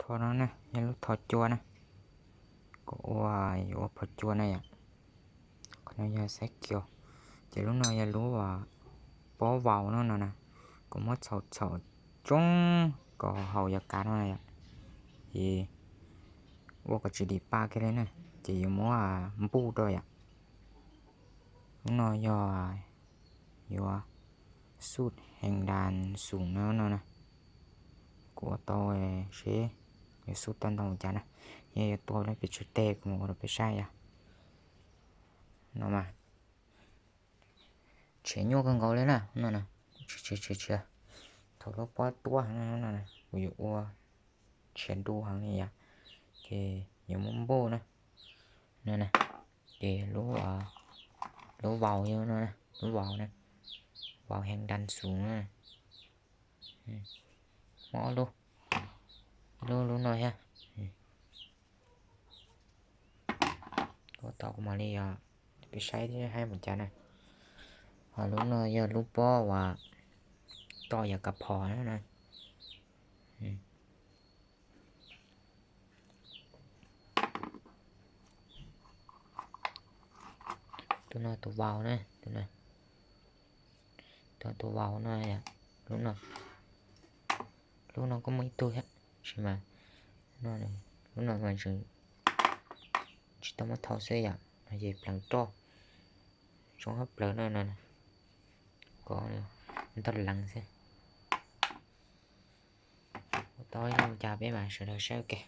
Qhov no na yog lub thov cua na, kuv ua, yuav ua phov cua na yom. Qhov no yog xab kios, ces lub no yog lub pob vaus no no na. Kuv muab txhaum txhaum coob kom haus yuav kav no na yom, ces ua kom tsis dim pa kiag li na, ces yuav muab npuj rau yom. Lub no yog yuav xub hees das xum no no na. Kuv ua tau seb yuav xub tau ntau cas na. Yog yuav tua lub pes tsawg teg kuv mam ua rau peb saib yom. No mas tshiav nyuaj kawg nkaus li na no. Tshiav, tshiav, tshiav, thaum lub pob tuab heev no kuv yuav ua tshiav du heev li yom, ces yuav muab npuj na. No na, ces lub, lub vaus yog no, lub vaus na, vaus hees das xum na. Muab ob lub, lub, lub no thiab. Ua tau kuv mam li yog peb saib thiab saib mus cas na. Ho lub no yog lub pob uas tom yam kav phom na. Tus no tus vaus na, tus no, tus vaus no, lub no, lub no kuj muaj ib tug thiab, tab sis mas lub no mas tseem tsis tau muab thau xwb yom, ces pleev roj, tsoo hab pleev no no, kom ntog leev xwb. Ua tau ib lo cas peb mam sawv daws saib ua ke.